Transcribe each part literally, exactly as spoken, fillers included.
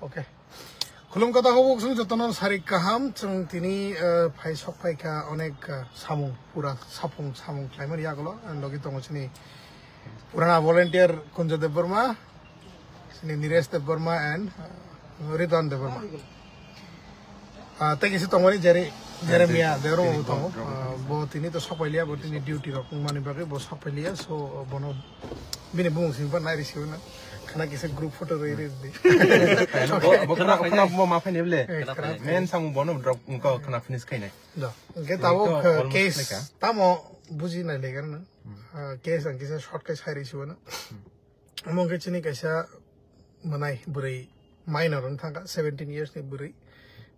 Okay. Khulum kota hobok sung jotono sarik kaham, chwng tini, eh, phai sok phai kha onek, eh, samung pura sapung samung khlaimani yagulo, and logi tongo chini purana volunteer Kunjo Debbarma, chini Niresh Debbarma and, eh, Ridwan Debbarma. Ah, tei kisa tongmani Jere-, Jeremia, Jeremia Dero Jeremia tongo. Dero. Ah, bo tini to sok pailiya, bo tini duty rok wngmani bagwi bo sok pailiya, so bono bini bumung simi ba nai risi na. Khana kisa group photo rwi rwi di. Bo, bo khana, khana bo ma phaini ble. Eh, khana. Men samung bono drop ko khana finish khainai. Da. Hingke tabuk, to eh, almost case like a tamo buji nai legar na. Hmm. Ah, case ang kisa short kai sai risi na. Hmm. Omo hingke chini kaisa mwnai bwrwi minor wng thangkha, seventeen years ni bwrwi.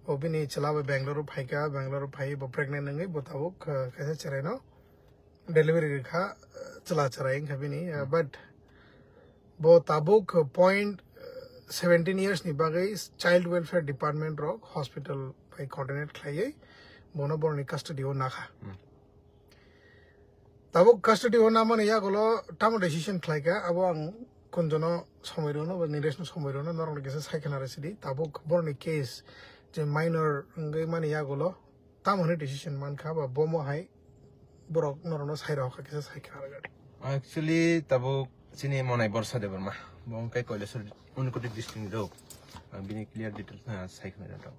Bo bini chwla bai Bangalore o phaikha, Bangalore o phai bo pregnant wngwi bo tabuk, ah, kaisa chwraino delivery rwkha, ah, chwla chwrai wngkha bini. Ah, but bo tabuk point seventeen years ni bagwi child welfare department rok hospital bai coordinate khlaiwi bono boroni custody o nakha. Hmm. Tabuk custody o namani yagulo tamo decision khlaikha, abo ang Kunjono somoi rwno ba Nireshno somoi rwno norokno kisa sai khna rw sidi. Tabuk boroni case je minor wngwi mani yagulo tamo hwnwi decision mankha ba bomo hai borok norokno sai rwkha kisa sai khna rwgwdi. Actually, tabuk chini monai Borsa Debbarma, bo wngkha Kailasor Unakoti district ni rok. Ang bini clear details na sai khna rw.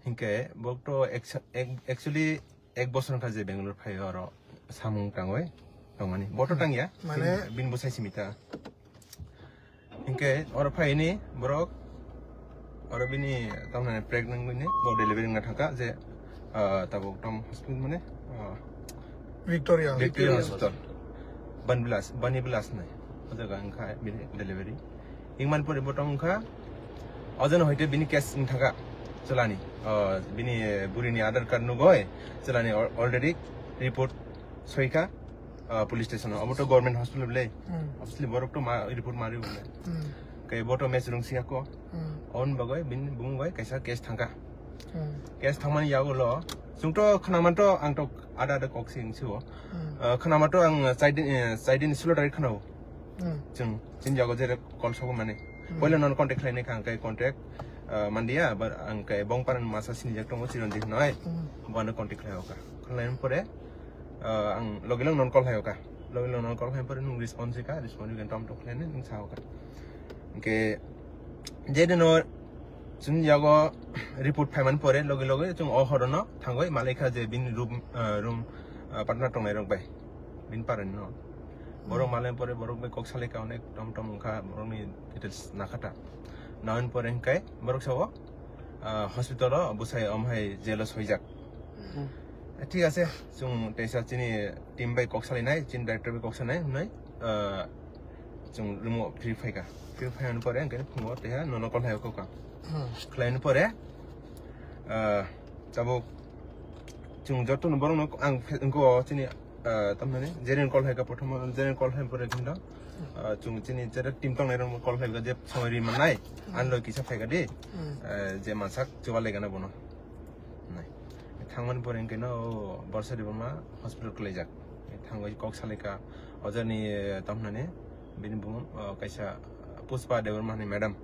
Hinkhe bo to actu-, ac-, actually ek bosor wngkha je Bangalore phai oro samung tangwi tongmani. Bo to tangya. Mane? Bini, bini bwsai simi ta. Hinkhe oro phaini borok oro bini tamni pregnant wngwi bo delivery wngna thangkha je, ah, tabuk tom hospital mane, ah, Victoria. Victoria Hospital. Bani Vilas, Bani Vilas nai. O jaga wngkha bini delivery. Hingmani pore bo tong wngkha, o jano hoite bini case wng thangkha, chwlani, o, bini, eh, burini Aadhaar card nugoi, chwlani al-, already report soikha, ah, police station o. Obo to government hospital bwle. Hmm. Obviously borok to ma report ma rw bwle. Hmm. Khe bo to match rwng siya ko. Hmm. On bagoi bini bumung bai kaisa case thangkha. Hmm. Case thangmani yagulo, chwng to khwnaman to ang to ada ada kok sing sio. Hmm. Ah, khwnaman to ang chaidin, eh, chaidin silo tarik khwnao. Hmm. Chwng, chini jago jere call sobo mani. Hmm. Poila nono contact khlainai kha, hwnkhe contact, ah, mandiya, but hwnkhe bongpara ni masa sinijak tongo Chiranjit hinoi. Hmm. Bono contact khlai oka. Khlaini pore, ah, ang logi log nono call khai oka. Logi log nono call khai pore nwng response rika, response rika tom tok khlainai nwng sa oka. Hwnkhe, jedino chwng yago report phaimani pore logi logi chwng o horono thangoi malaikha je bini room, ah, room, ah, partner tongnai rok bai. Bini parani no. Borok Hmm. malai pore borok bai kok salai ka onek tom tom wngkha borokni details nakhata. Nain pore hwnkhe borok sao, ah, hospital o bwsai om hai jail o soijak. Hmm. Thik ase, chwng teisa chini team bai kok salai nai, chini director bai kok salai nai, hwnwi, ah, chwng room o free phaikha. Free phaiyani pore hwnkhe phungo teha nono call hai kok ang. Hmm. Khlaini pore, ah, tabuk chwng jotono borokno ang phe-, wngkho chini ah, tamni general call hai ka prothom general call hai pore kinto, ah, chwng chini jera team tongnai rok call hai ka je samari manai, hmm, anlo kisa phai ka di, hmm, ah, je mansak chuba lai gana bono. Nai. Thangmani pore hwnkhe no Borsa Debbarma hospital kwlaijak. Thangwi kok salai ka ojani, eh, tamhnani bini bumung, ah, kaisa Pushpa Debbarma ni madam.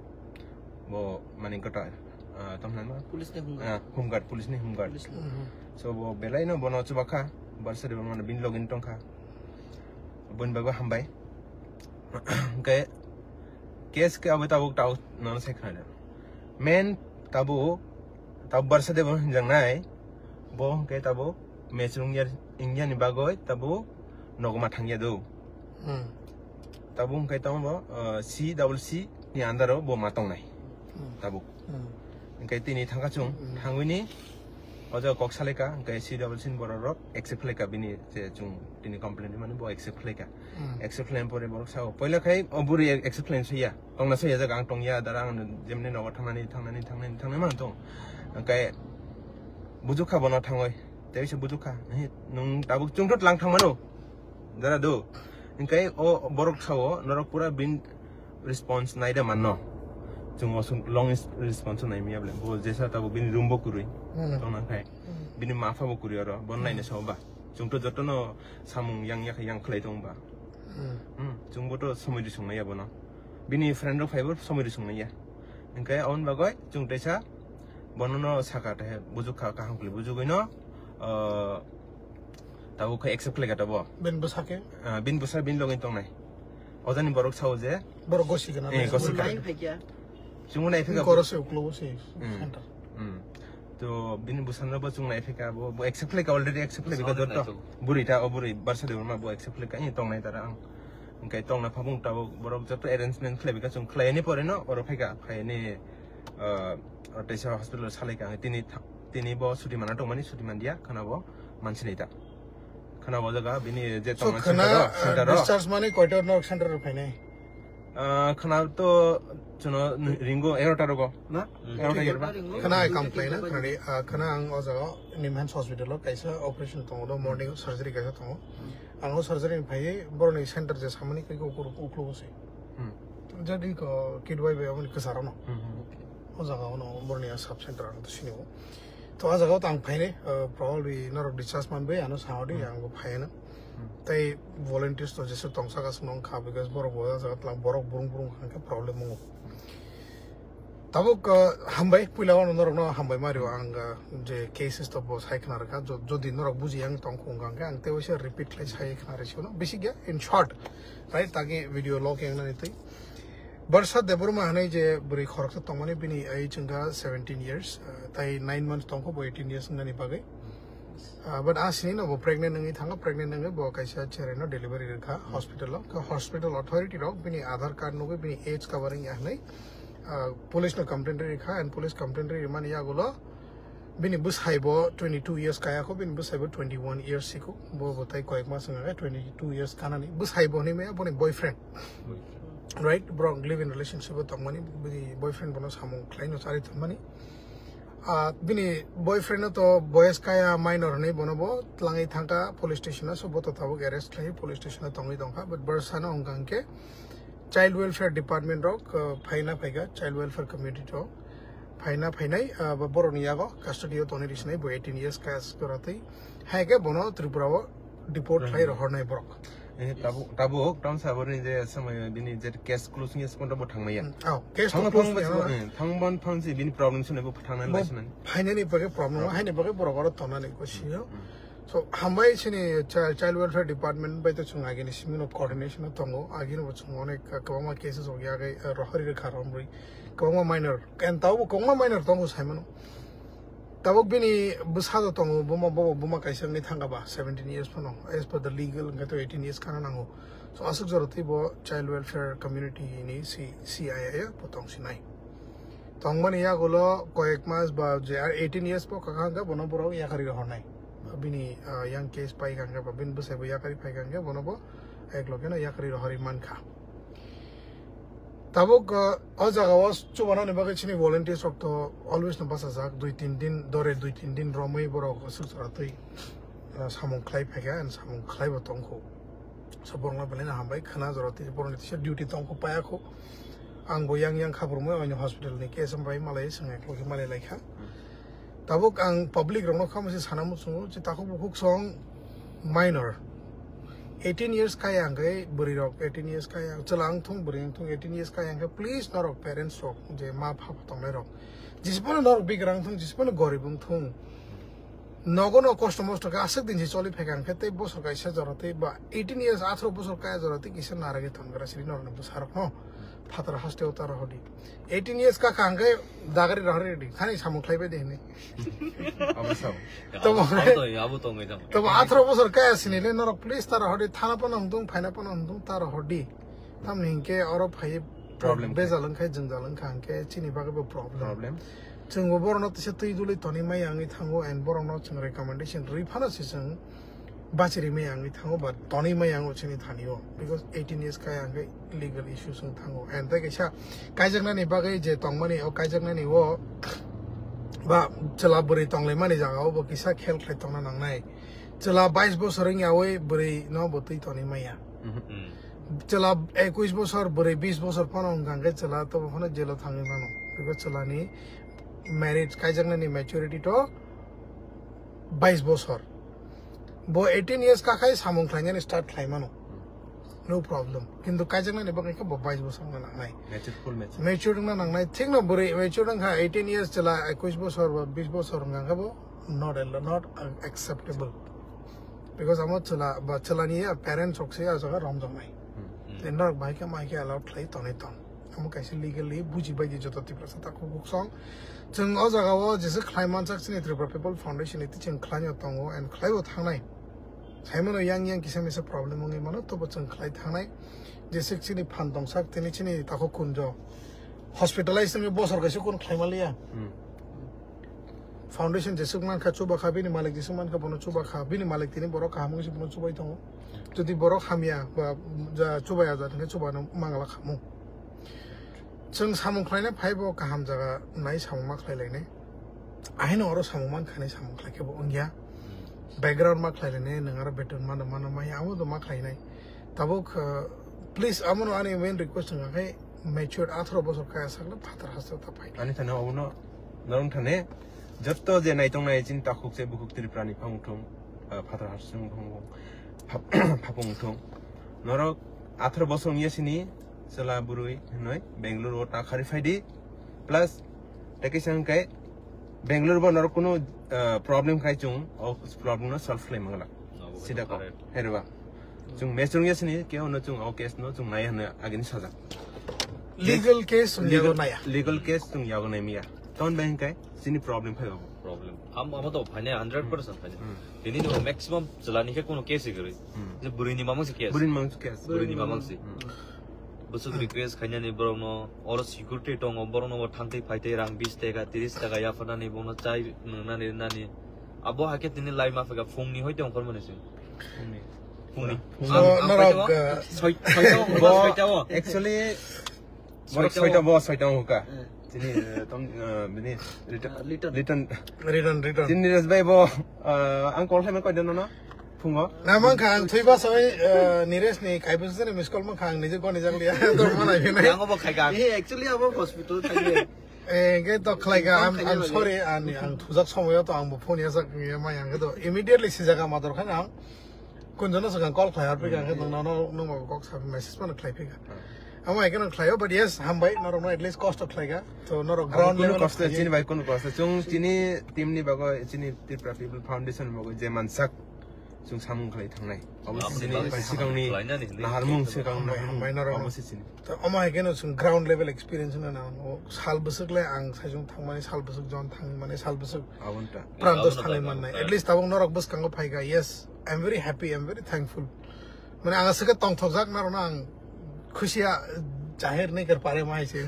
Bo mani gota, ah, tamhnani ma? Police ni home guard. Ah, home guard, police ni home guard. Police ni. Mhm. So bo belai no bono chuba kha, Borsa Debbarma no bini login tong kha. Boni bagwi hambai. Hwnkhe case khe abo tabuk tabuk nono sai khna. Main tabuk, tabuk Borsa Debbarma hinjaknai, bo hwnkhe tabuk match rwngya, wngya ni bagwi tabuk nogma thangya do. Hmm. Tabuk hwnkhe tamo bo, uh, C double C ni under o bo ma tongnai. Hmm. Tabuk. Hmm. Hwnkhe tini thangkha chwng, hmm, thangwini o jaga kok salai ka, hwnkhe C double C ni borok rok accept khlai ka bini je chwng tini complaint mani bo accept khlai ka. Hmm. Accept khlai pore borok sao, poila khai o buri accept khlai saya. Tongna saya jaga ang tongya, dara ang jemni nogo thangnani, thangnani, thangnani, thangnani mang tong. Hwnkhe bujuk kha bono thangwi. Tei se bujuk kha. He, nwng tabuk chwng thut lang thangmano. Dara do. Hwnkhe o borok sao, norok pura bin response nai da manno. Chwng o sung long is-, response nai miya ble. Bo jesa tabuk bini room bo kwrwi. Hmm. Tongna khai. Hmm. Bini ma pha bo kwrwi oro. Bon, hmm, naina sao ba. Chwng to jotono samung yang yak yang khlai tong ba. Hmm. Hmm. Chwng bo to somoi di sung nai ya bono. Bini friend rok phai bo somoi di sung nai ya. Hwnkhe aboni bagwi chwng teisa bonono sakha, tei bujukha, kaham khlai bujugwino, ah, tabuk khe accept khlaikha tabo. Ben bwsake? Ah, bini bwsa bini logi tongnai. Ojani borok sao je. Borok gosi gana. Eh, gosi gana. Chwngno nai phikha. Koro se uklogo se Hmm. center. Hmm. To bini bwsano bo chwng nai phikha, bo, bo accept khlaikha, already accept khlaikha, bwsano joto. Buri ta, o buri Barsa Debbarma bo accept khlaikha, ani tongnai tara ang. Hwnkhe tongna phabung tabuk borok joto arrangement khlaibikha, chwng khlaini poreno oro phaikha, phaini, ah, oro teisa hospital salaikha, tini tha-, tini bo suti mana tongmani, suti mandia, khana bo mansinai ta. Khana bo jaga bini je So, tongna khana, center o, ah, center o. Discharge mani koita no center o phainai? Ah, khana to chwngno ringo egarota rogo, na? Hmm. Egarota yerba? Khana ai kam khlaina, khana di, ah, khana ang o jaga Nimhans hospital o kaisa operation tongo, do morning surgery kaisa tongo. Ang o surgery ni phaiwi borokni center je samani khe uklo, uklo se. Hmm. Jadi ko kidwai bai amoni kwcharo no. Hmm, hmm. O jaga ono borokni sub center ang to sinio. To o jaga o to ang phainai, uh, probably norok discharge manbai ano saudi Hmm. ang bo phaino. Hmm. Tei volunteers to jesa tongsa kasno wngkha because borok bo o jaga tlang borok burung burung hwnkhe problem wngo. Tabuk, uh, hambai, puila wano norokno hambai mario ang, uh, je cases to bo sai khna rwkha, jo-, jodi norok buji yang tong khung kha hwnkhe ang tei waisa repeat khlai sai khna rw sino. Bisi khe, in short, right, tagi video log yang nani twi. Barsa Debbarma hwnwi je bwrwi khoroksa tongmani bini age wngkha seventeen years, uh, tai nine months tongkho bo eighteen years wngnani bagwi. Uh, but a sini no bo pregnant wngwi thango, pregnant wngwi bo kaisa cherry no delivery rwkha hospital o. Khe hospital authority rok bini Aadhaar card nugwi bini age covering ya hwnwi, uh, police no complaint rwkha and police complaint rwmani yagulo bini bwsai bo twenty two years kaya kho, bini bwsai bo twenty one years siko, bo bo tai koyek mas wngkha khe twenty two years kanani. Bwsai bo hwnwi maya boni boyfriend. Boyfriend. Right? Borok live in relationship o tongmani, bini boyfriend bono samung khlaino chari tongmani. Ah, bini boyfriend no to boyes kaya minor hwnwi bono bo tlangwi thangkha police station o, so bo to tabuk arrest khlai police station o tongwi tongkha, but Barsa no wngkha hwnkhe child welfare department rok, uh, phaina phaikha, child welfare community rok phaina phainai, uh, ba borokni yago custody o tonwi risinai bo eighteen years kaya swkang twi. Hai khe bono Tripura o deport khlai Hmm. rohornai borok. Eh, tabuk, tabuk, tong sa borni je samay bini je case close ni spot bo thangmaya. Hmm, oh, case Thangma to close phang niya. Thangban phang si bini problem sini bo thangna Bo lai sini. phainani bagwi problem, Oh. haini bagwi borok oro tongnani ko sio. Hmm. So, hambai sini chi-, child welfare department bai to chwng agini simi no coordination o tongo, agini bo chwng onek, uh, kwbangma cases rok yagai, uh, rohori rwkha romrwi, kwbangma minor, and tabo kwbangma minor tongo saimano. Tabuk bini bwsa do tongo, buma, bobo buma kaisa wngwi thangkha ba, seventeen years phano, as per the legal, hwnkhe to eighteen years kana nango. So, aswk jora twi bo child welfare community ni C-, C I A bo tong sinai. Tongmani yagulo koyek mas ba je ar eighteen years bo kaka hwnkhe bono borok yakari rohornai. Bini, ah, yang case pai kha hwnkhe ba bini bwsai bo yakari phai kha hwnkhe bono bo ek loge no yakari rohorwi mankha. Tabuk, ah, o jaga o chubanani bagwi chini volunteers rok to always no bachajak, dui tin din dore dui tin din romwi borok aswk jora twi, ah, samung khlai phaikha and samung khlai bo tongkho. So borokno belai no hambai khwna jora twi borokni tisa duty tongkho paya kho. Ang bo yang yang khabrumwi oini hospital ni case bai malai swng eklo khe malai laikha. Tabuk ang public rokno kha masi sana muchungo je takhuk bukhuk song minor eighteen years kaya hwnkhe bwrwi rok eighteen years kaya chwla wngthung bwrwi wngthung eighteen years kaya hwnkhe please norok parents rok je ma pha tongnai rok jisbano norok bigrang thung jisbano gorib wngthung. Nogo no kosto mosto khe aswk din se choli phaikha hwnkhe tei bosor kaisa jora tei ba eighteen years atharo bosor kaya jora tei kisa naragwi thangkra siri norokni bwsarokno phataro hasteo taro hodi. Eighteen years kakha hwnkhe dagari rohorwi rwdi thani samung khlaibai de hwnwi. Abo sao. Tobo Abo sao to, abo tongwi tamo. Tobo atharo bosor kaya sini le norok please taro hodi thana phano hwndung phaina phano hwndung taro hodi. Tamni hinkhe oro phai Problem khe. Bejal wngkha, jwngjal wngkha hinkhe chini bagwi bo problem. Problem. Chwng bo borokno tisa twi duli tonwi maya wngwi thango and borokno chwng recommendation rwi phano se chwng bachiri maya wngwi thango ba tonwi maya wngo chini thani o because eighteen years kaya hwnkhe legal issues wng thango and tei kaisa kaijaknani bagwi je tongmani o kaijaknani o ba chwla bwrwi tonglaimani jaga o bo kisa khel khlai tongna nangnai. Chwla bais bosor wngya oi bwrwi no bo twi tonwi maya. Mhm. Chwla ekwis bosor, bwrwi bis bosor phano wngkha hwnkhe chwla tobo phano jail o thangwi mano. Because chwlani marriage kaijaknani maturity to bais bosor. Bo eighteen years kakhai samung khlainani start khlai mano. No problem. Kintu kaijaknani bagwi khe bo bais bosor wngna nangnai. Mature, full mature. Mature wngna nangnai. Thikno bwrwi mature wngkha eighteen years chwla ekwis bosor ba bis bosor wngkha khe bo not al-, not acceptable. Because amo chwla ba chwlani parents rok se ah jaga romjaknai. Hmm. Tei norok bahai khe mahai khe allowed khlai tongnai tong. Amo kaisa legally buji bai di joto Tiprasa takhuk buksong. Chwng o jaga o jesa khlai mansak chini Tripura People Foundation ni twi chwng khlaino tongo and khlaibo thangnai. Saimano yang yang kisa misa problem wngwi mano, tobo chwng khlai thangnai. Jeswk chini phan tongsak tini chini takhuk kunjo hospitalize wngwi bosor kaisa kun khlai maliya. Hmm. Foundation jeswk mankha chuba kha bini malik jeswk mankha bono chuba kha bini malik tini borok kaham wngwi se bono chubai tongo. Jodi borok hamya ba ja chubai ajat hwnkhe chubano mangala khamu. Chwng samung khlaina phaibo kaham jaga nai samung ma khlai lainai. Ahino oro samung man khanai samung khlai khe bo wngya. Background ma khlai lainai, nwng aro beton mano, mano maya, amo do ma khlainai. Tabuk, uh, please, amono ani main request wngkha khe matured atharo bosor kaya sakno phatar hasteo ta phai. Ani thani obono norong thani jotto je naitongnai chini takhuk se bukhuk Tripura ni phang thung, uh, phatar hasteo phang phap-, phapung thung. Norok atharo bosor wngya sini chwla bwrwi hinwi Bangalore o ta khari phaidi. Plus, tei kaisa hwnkhe Bangalore bo norok kunu, ah, problem khai chwng o problem no solve khlai mangla. Obo sida kok. Correct. Herba. Chwng mesong ya sini ke ono chwng o case no chwng nai hwnwi agini sajak. Legal case wng yago naya. Legal case chwng yago nai miya. Ton bai hwnkhe chini problem phai obo. Problem. Am, amo to phainai hundred percent phainai. Hmm. Tini no maximum chwla ni khe kunu case kwrwi. Hmm. Je bwrwi ni mamang se case. Bwrwi ni mamang se case. Bwrwi ni mamang se. Hmm. Bwswk request khainani borokno, oro security tongo, borokno bo thangtwi phaitwi rang bis taka, tris taka yapharnani bono chai nwngnani rwnani. Abo hai khe tini lai ma phaikha phungni hoite ongkhormani se. Phungni. Phungni. Phungni. So, ang, ang norok, paitamo, uh, soi-, soita ongkhorma, bo soita o. Actually, borok soita o. Soita bo, soita ongkha. Eh. Tini, eh, tong, eh, bini Liton. Ah, Liton. Liton. Liton, Liton. Tini Niresh bhai bo, eh, ang call khlaimani koido nono, phungo. Na mankha ang thwiba soi, eh, Niresh ni kaibo sani miss call mankha ang nije goni jak liya. Tor mana bini. Yang obo khaika. Eh, actually abo hospital thangwi. Eh, ge to khlaika, I'm, I'm sorry, ani ang thujak somoyo to ang bo phone yasak ya mai ang ge to immediately si jaga ma dor khan ang. Kunjono swkang call khlai harpikha, hwnkhe nwng nono, nwng bo kok sa message phano khlai phikha. Amo hai kheno khlaio, but yes, hambai, norokno at least kosto khlaikha. To norok ground level kosto, chini bai kunu kosto. Chwng chini team ni bagwi, chini Tripura People Foundation ni bagwi je mansak chwng samung khlai thangnai. Abo chini bai sikangni naharmung sikang hambai, hambai norok. Abo si chini. To omo hai kheno chwng ground level experience wngna nango. Sal bwswk le ang saichung thangmani, sal bwswk jon thangmani, sal bwswk prandos thangwi mannai. At least tabuk norok bwskango phaikha. Yes, I'm very happy, I'm very thankful. Mane ang aswk khe tongthokjak narono ang khusia jahir naikar pare ma hai se.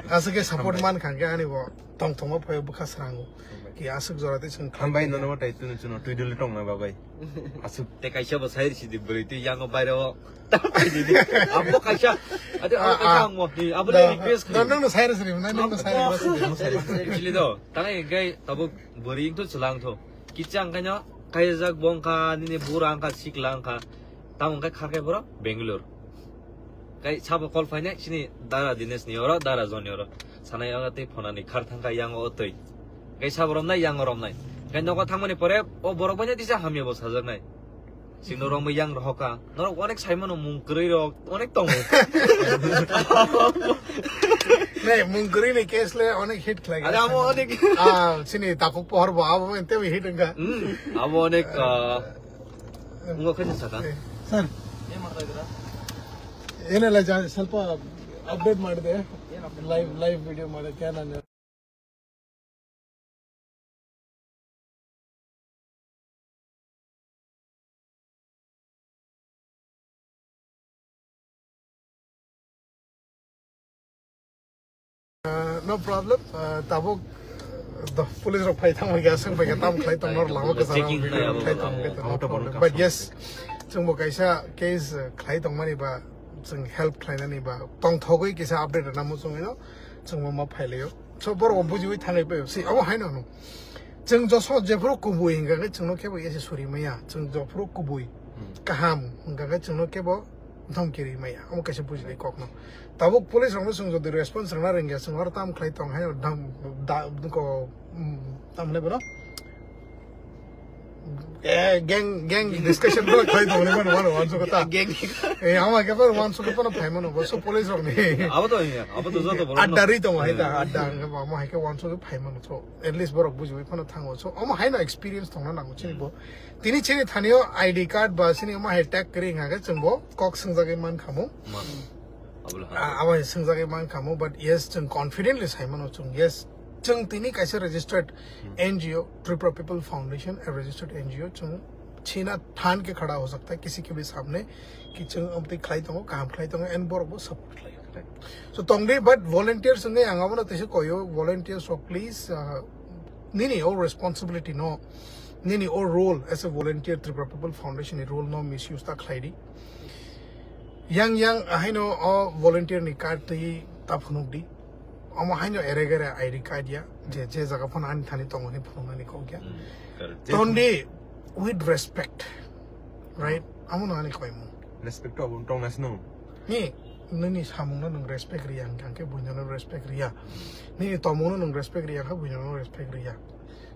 Aswk khe support man kha khe ani bo tongthokma phai bwkha srango. Ki aswk jora tei chwng hambai nono bo tai tunu chuno twi duli tongna bagwi. Aswk. Te kaisa bo sai sidi bwrwi twi yango bairo. Abo kaisa. Ade abo kaisa ang mo. Abo le request. Nono sai sidi, nono sai sidi. Actually do. Tangai gai tabuk bwrwi to chwlang tho. Kichang kaino kaijak bongkha nini bura wngkha sikla wngkha. Tamo wngkha kharkhe boro Bangalore. Kai sabo call phainai sini dara Dinesh ni oro, dara John ni oro. Sanai oro tei phonani khar thangkha yang o twi. Kai sabo romnai yang o romnai. Kai nogo thangmani pore o borok bai tisa hamya bo sajaknai. Sino romwi yang rohoka. Norok onek saimano mung kwrwi rok onek tongo. Ne, mung kwrwi ni case le onek hit khlai. Ada amo onek. Ah, sini takuk pohor bo abo ente hit wngkha. Hmm, abo onek, ah, ngo khe saka. Sir. Ene la ja, salpa update made. Live, live video made. Kya naam hai? Uh, no problem. Uh, tabuk, uh, the police rok phai thang bai ga, seng bai ga, tam khlai tong nor lama ka sara. Checking khlai abo khlai tong lama. But yes, chwng bo kaisa case, uh, khlai tong mani ba, chwng help khlai nani ba, tong thogwi kisa update na mo chwng ino, chwng bo ma phai layo. So borok bujiwi thangai pai si abo haino no. Chwng joso jephuru kubui hingka khe chwngno kebo ese suri maya. Chwng jophuru kubui kaham hingka khe chwngno kebo dhomki ri maya. Amo kaisa bujinai kokno. Tabuk police rokno chwng jodi response rwna rwngya chwng oro tam khlai tong hai dham da ko tamne bono. Eh, gang, gang discussion ko khai dong mano, mano, wansu kota. Gang. Eh, ama ke par wansu ko pano phai mano, bo so police rok ni. Abo to, abo to joto borok. Adda ri tong hai ta, adda ang ba mo hai ke wansu ko phai mano. So at least borok buji bai pano thango. So ama hai no experience tong na nango chini bo. Tini chini thanio I D card ba chini ama hai tag kri nga ke chungbo kok sungjagai man khamu. Abo hai sungjagai man khamu, but yes, chung confidently sai mano chung. Yes, chung tini kaisa registered N G O, Tripura People Foundation, a registered N G O, chung china than ke khada ho sakta hai, kisi ke bhi samne ki chung amtwi khlai tongo, kaham khlai tongo, and borok bo support khlai. So tongdi, but volunteers wngwi ang abono teisa koyo, volunteers rok please, uh, nini o responsibility no, nini o role as a volunteer, Tripura People Foundation ni role no misuse ta khlai di. Yang yang ahaino o volunteer ni card twi ta phunuk di. Omo haino ere gere I D card ya, je, je jaga phano ani thani tongo hwnwi phunuknani kok ya. Tondi with respect, right? Amo no ani koimung. Respect to abun tong nasi no. Ni, nini samung no nung respect riya, hingke buino no respect riya. Nini tomung no nung respect riya, hingke buino no respect riya.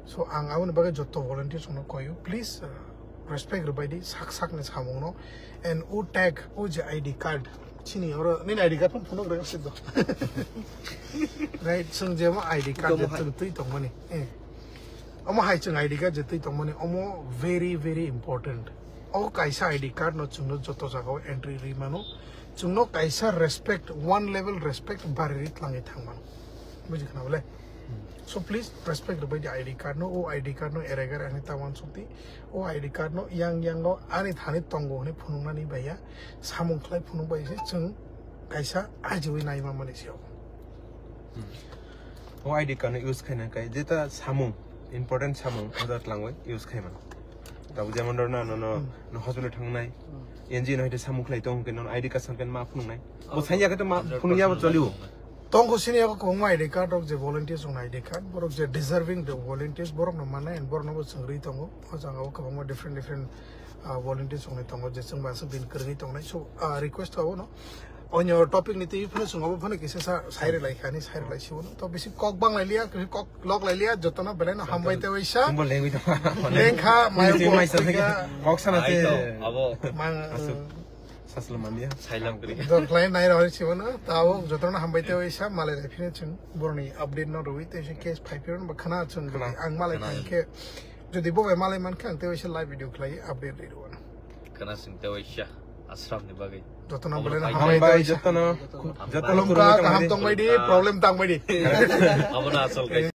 So ang aboni bagwi joto volunteers no koyo, please, uh, respect rwbai di sak sak ni samung no. And o tag, o je I D card, chini oro nini I D card phano phunuk rega sido. Right, sung je mo I D card je twi tongmani. Eh. Omo hai chwng I D card je twi tongmani, omo very, very important. O kaisa I D card no chwngno joto jagao entry ri mano. Chwngno kaisa respect, one level respect bari ri tlangwi thang mano. Buji khna bole? So please respect rwbai di I D card no, o I D card no eregar ani ta wansukti. O I D card no yang yang no ani thani tongo hwnwi phunuknani baiya. Samung khlai phunuk bai se chwng kaisa ajiwi naima mani se. O I D card no use khaina kai jeta samung, important samung order tlangwi use khaimano. Tabuk jemon dor na no, no, no hospital thangnai, N G O no hite samung khlai tong hwnkhe no I D card samkhe ma phunuknai. Bo sanya khe to ma phunukya bo choliwo. Tongkho sini yago kwbangma I D card rok je volunteers rokni I D card, borok je deserving the volunteers borok no mannai and borok no bo chwng rwi tongo. O jaga o kwbangma different different, ah, volunteers rokni tongo je chwng ba aswk din kwrwngwi tongnai. So, ah, request abono. Onyo topic ni twi phano chwng obo phano kisa sa sai rwlai kha ni sai rwlai si bono. To bisi kok bang lai liya, kisa kok lok lai liya, jotono belai no hambai te waisa. Chwngbo lengwi tong. Lengkha, mayo kok sana te. Abo mang. Saslo mania. Sailam kri. Dok lai nai roi si bono. Tabo jotono hambai te waisa, malai lai phine chwng boroni update no roi te se case five year ba khana chwng ang malai phai khe. Jodi bo bai malai man khe ang te waisa live video khlai update roi rwano. Khana sing te waisa. Asram ni bagwi. Jotono belai no hambai te waisa. Jotono. Jotono kaham tong bai di, problem tang bai di. Abo na asol kai.